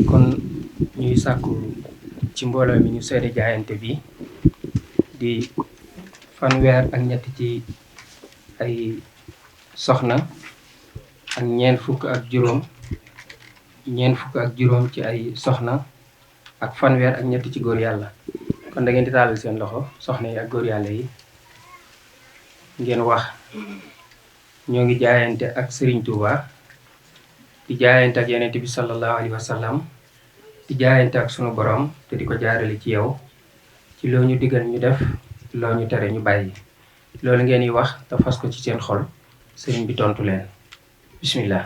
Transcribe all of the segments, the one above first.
kon ñuy sàkku ci mbooloo mi ñu seede jaayante bi di fanweer ak ñett ci ay soxna ak ñeent fukk ak juróom ci ay soxna ak fanweer ak ñett ci góor yàlla. kon da ngeen di tàllal seen loxo soxna yi ak góor yàlla yi ngeen wax ñoo ngi jaayante ak Serigne Touba di jaayante ak Yonent bi sallallahu alayhi wa sallam di jaayante ak sunu borom te di ko jaarale ci yow ci loo ñu digal ñu def loo ñu tere ñu bàyyi. loolu ngeen di wax te fas ko ci seen xol sëriñ bi tontu leen bismillah.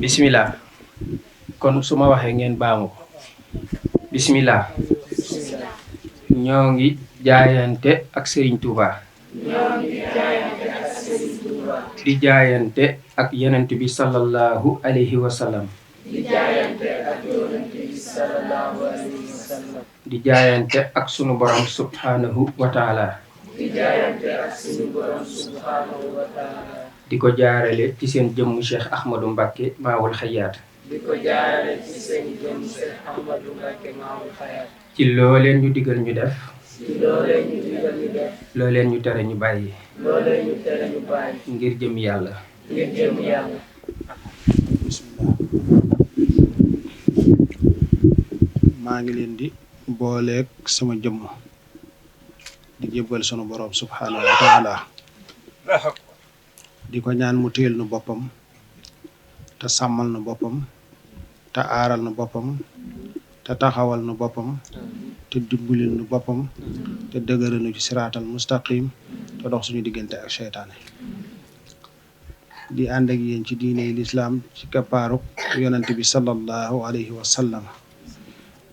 bismillah kon su ma waxee ngeen baamu ko. bismillah. ñoo ngi jaayante ak Serigne Touba. di jaayante ak Yonent bi sallallahu alayhi wa sallam. di jaayante ak sunu borom subhanahu wa taala. di ko jaarale ci seen jëmm Cheikh Ahmadou Mbacké Maawul Hayaat. ci loo leen ñu digal ñu def. loo leen ñu tere ñu bàyyi. ngir jëm yàlla. maa ngi leen di booleeg sama jëmm di jébbal sunu borom subhanahu wa taala di ko ñaan mu téyel nu boppam te sàmmal nu boppam te aaral nu boppam te taxawal nu boppam te dimbalil nu boppam te dëgëral nu ci siraatal mustaqim te dox suñu diggante ak seytaane di ànd ak yéen ci diine lislaam ci kappaaruk yonent bi sallallahu alayhi wa sallam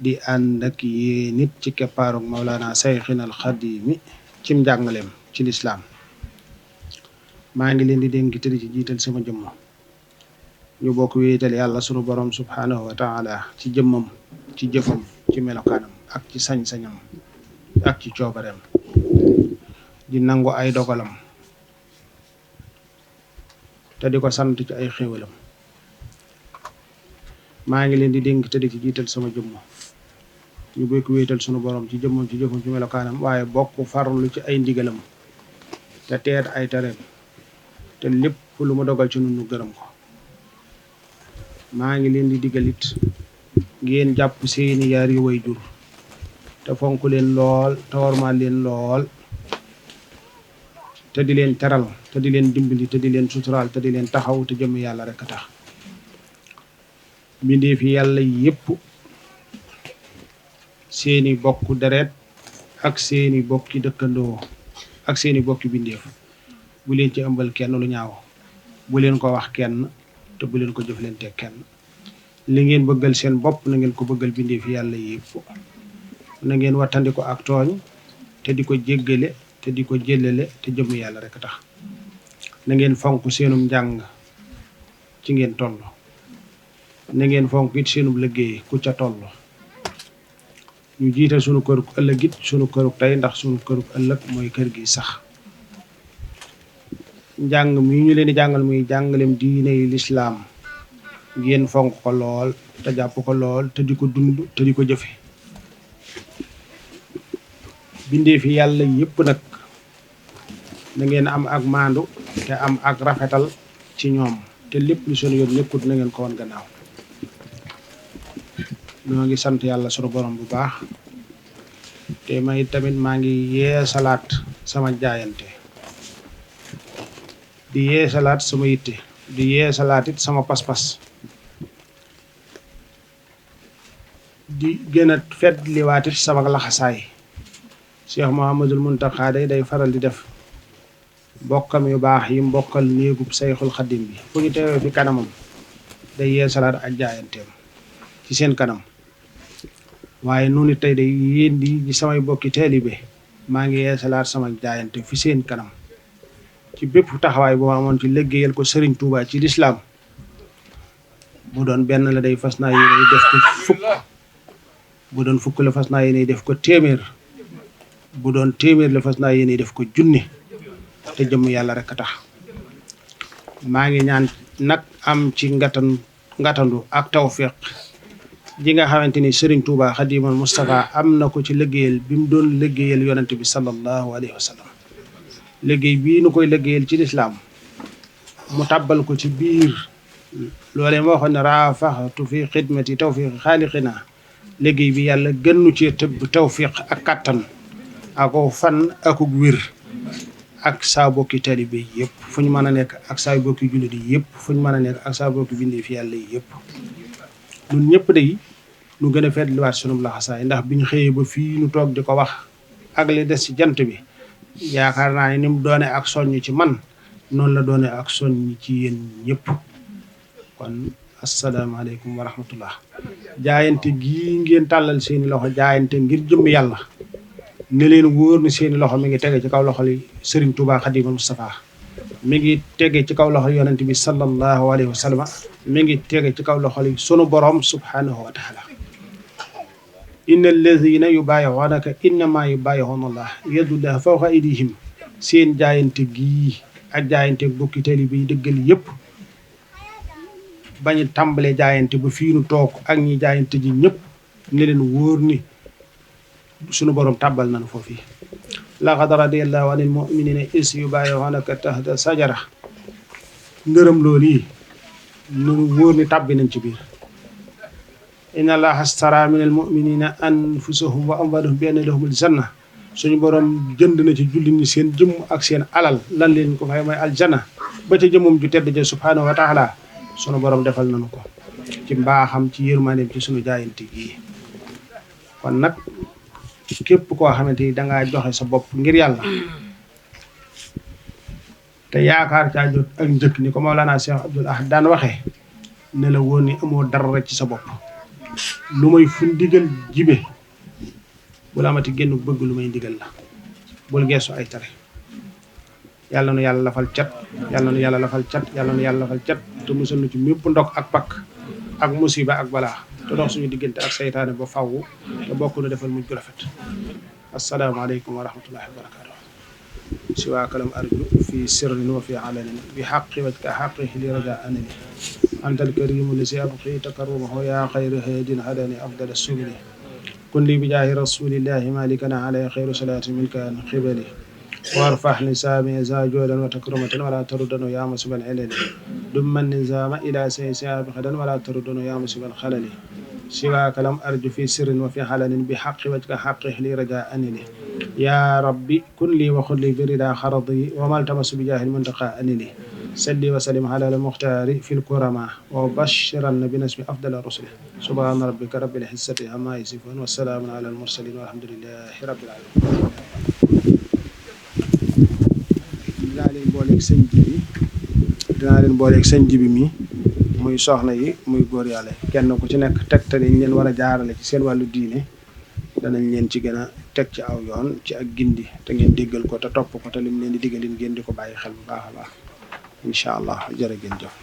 di ànd ak yéen nit ci kappaaruk Mawlana Sayxinal Xadimi cim njàngaleem ci lislaam maa ngi leen di dénk te di ci jiital sama jëmm ñu bokk wéetal yàlla sunu borom subhanahu wa taala ci jëmmam ci jëfam ci melokaanam ak ci sañ-sañam ak ci coobareem di nangu ay dogalam te di ko sant ci ay xéewalam maa ngi leen di dénk te di ci jiital sama jëmm ñu bokk wéetal sunu borom ci jëmmam ci jëfam ci melokaanam waaye bokk farlu ci ay ndigalam te teet ay tereem te lépp lu ma dogal ci nun nu gërëm ko maa ngi leen di digalit ngeen jàpp seeni yaari way jur te fonk leen lool te wormaal leen lool te di leen teral te di leen dimbali te di leen suturaal te di leen taxaw te jëm yàlla rek a tax mbindeef yi yàlla yépp seeni bokk deret ak seeni bokki dëkkandoo ak seeni bokki bindeef bu leen ci ëmbal kenn lu ñaaw bu leen ko wax kenn te bu leen ko jëflante kenn li ngeen bëggal seen bopp na ngeen ko bëggal bindeef yàlla yépp na ngeen wattandi ko ak tooñ te di ko jéggale te di ko jëlale te jëm yàlla rek tax na ngeen fonk seenum njàng ci ngeen toll na ngeen fonk it seenum liggéey ku ca toll ñu jiital sunu këruk ëllëg it sunu këruk tey ndax sunu këruk ëllëg mooy kër gi sax njàng mi ñu leen di jàngal muy jàngalem diine yi lislaam ngeen fonk ko lool te jàpp ko lool te di ko dund te di ko jëfe bindee fi yàlla yépp nag na ngeen am ak maandu te am ak rafetal ci ñoom te lépp lu seen yoon nekkut na ngeen ko woon gannaaw ñoo ngi sant yàlla sunu borom bu baax te may tamit maa ngi yeesalaat sama jaayante di yeesalaat sama yitte di yeesalaat it sama pas-pas di gën a fetliwaat it sama laxasaay Cheikh Mouhamadul Muntaxa day faral di def bokkam yu baax yi mbokkal néegub Sayxul Xadim bi fu ñu teewee fi kanamam day yeesalaat ak jaayanteem ci seen kanam waaye noonu tey day yéen di samay bokki taalibe maa ngi yeesalaat sama jaayante fi seen kanam ci bépp taxawaay boo amoon ci liggéeyal ko Serigne Touba ci lislaam bu doon benn la day fas naa yéene def ko fukk bu doon fukk la fas naa yéene def ko téeméer bu doon téeméer la fas naa yéene def ko junni te jëm yàlla rek a tax maa ngi ñaan nag am ci ngatandu ak tawfiq ji nga xamante ni Serigne Touba Xadimal Moustapha am na ko ci liggéeyal bi mu doon liggéeyal yonent bi sallallahu alayhi wa sallam liggéey bii nu koy liggéeyal ci lislaam mu tàbbal ko ci biir loolee moo xam ne raafaxatu fi xidmati tawfiq xaaliqina liggéey bi yàlla gënnu ci tëbb tawfiq ak kattan ako fan akuk wér ak saa bokki taalibe yëpp fu ñu mën a nekk ak saa bokki jullit yi yëpp fu ñu mën a nekk ak saa bokki bindee fi yàlla yi yëpp ñun ñëpp day nu gën a feetliwaat sunub laxasaay ndax bi ñu xëyee ba fii nu toog di ko wax ak li des ci jant bi yaakaar naa ne ni mu doone ak soññ ci man noonu la doone ak soññ ci yéen ñëpp kon asalaamaaleykum wa rahmatullah jaayante gii ngeen tàllal seeni loxo jaayante ngir jëmm yàlla ne leen wóor ni seeni loxo mi ngi tege ci kaw loxo li Serigne Touba Xadimal Moustapha mi ngi tege ci kaw loxo yonent bi sallallahu alayhi wa sallam mi ngi tege ci kaw loxo li sunu borom subhanahu wa taala inna alladina yubayi'unaka innama yubayi'una allah yadullah fawqa aydihim seen jaayante gii ak jaayante bokki taalibe yi dëggal yëpp bañu tàmbalee jaayante ba fii nu toog ak ñi jaayante ji ñëpp ne leen wóor ni sunu borom tàbbal nañu foofu laqad radiyallahu anil mu'minina is yubayi'unaka tahta sajara ngërëm loolu yi nunu wóor ni tàbbi nañ ci biir inna allaha astara minal mu'minina anfusahum wa amwalahum bi anna lahumul janna suñu borom jënd na ci jullit ñi seen jëmm ak seen alal lan leen ko fay mooy aljanna ba ca jëmmum ju tedd ja subhanahu wa taala sunu borom defal nañu ko ci mbaaxam ci yërmandeem ci sunu jaayante gi kon nag képp koo xamante ni dangaa joxe sa bopp ngir yàlla te yaakaar caa jot ak njëkk ni ko Mawlana Cheikh Abdoul Ahad daan waxee ne la woon ni amoo dara ci sa bopp lu may fu ndigal jibe bul amati génn bëgg lu may ndigal la bul geesu ay tere yàlla nu yàlla lafal cat yàlla nu yàlla lafal cat yàlla nu yàlla lafal cat te musal nu ci mépp ndok ak pakk ak musiba ak balaa te dox suñu diggante ak saytaane ba faww te bokk nu defal mujj gu rafet asalaamaaleykum wa rahmatullahi wa barakatuh siwaa kalam arju fi sirrin wa fi alanin bi xaqi wajka xaqi li raja anani antal karimu li si abqi takarrumahu yaa xayri hadin hadani afdal subili kun li bi jaahi rasulillahi malikana alay xayru salaati min kaan xibali warfax nisaami za joodan wa takrumatan wala tarudano yaa musibal ilali dumman nizama ila say saabiqadan wala tarudano yaa musibal xalali siwaaka lam arju fi sirrin wa fi xalanin bi xaqi wajka xaqi li raja anili yaa rabbi kun li wa xul li bi rida xaradi wa maltamasu bi jaahil muntaqa anili salli wa sallim ala al muxtaari fi lkurama wa bashiran bi nasmi afdal rusuli subhaana rabbika rabbil izzati amma yasifun wa salaamun ala al mursalin walhamdulillahi rabbil alamin dinaa leen booleeg sëñ jibi mi muy soxna yi muy góor yàlla kenn ku ci nekk tegtal yi ñu leen war a jaarale ci seen wàllu diine danañ leen ci gën a teg ci aw yoon ci ak gindi te ngeen déggal ko te topp ko te lim leen di diggalin ngeen di ko bàyyi xel bu baax a baax incha allah jërë ngeen jëf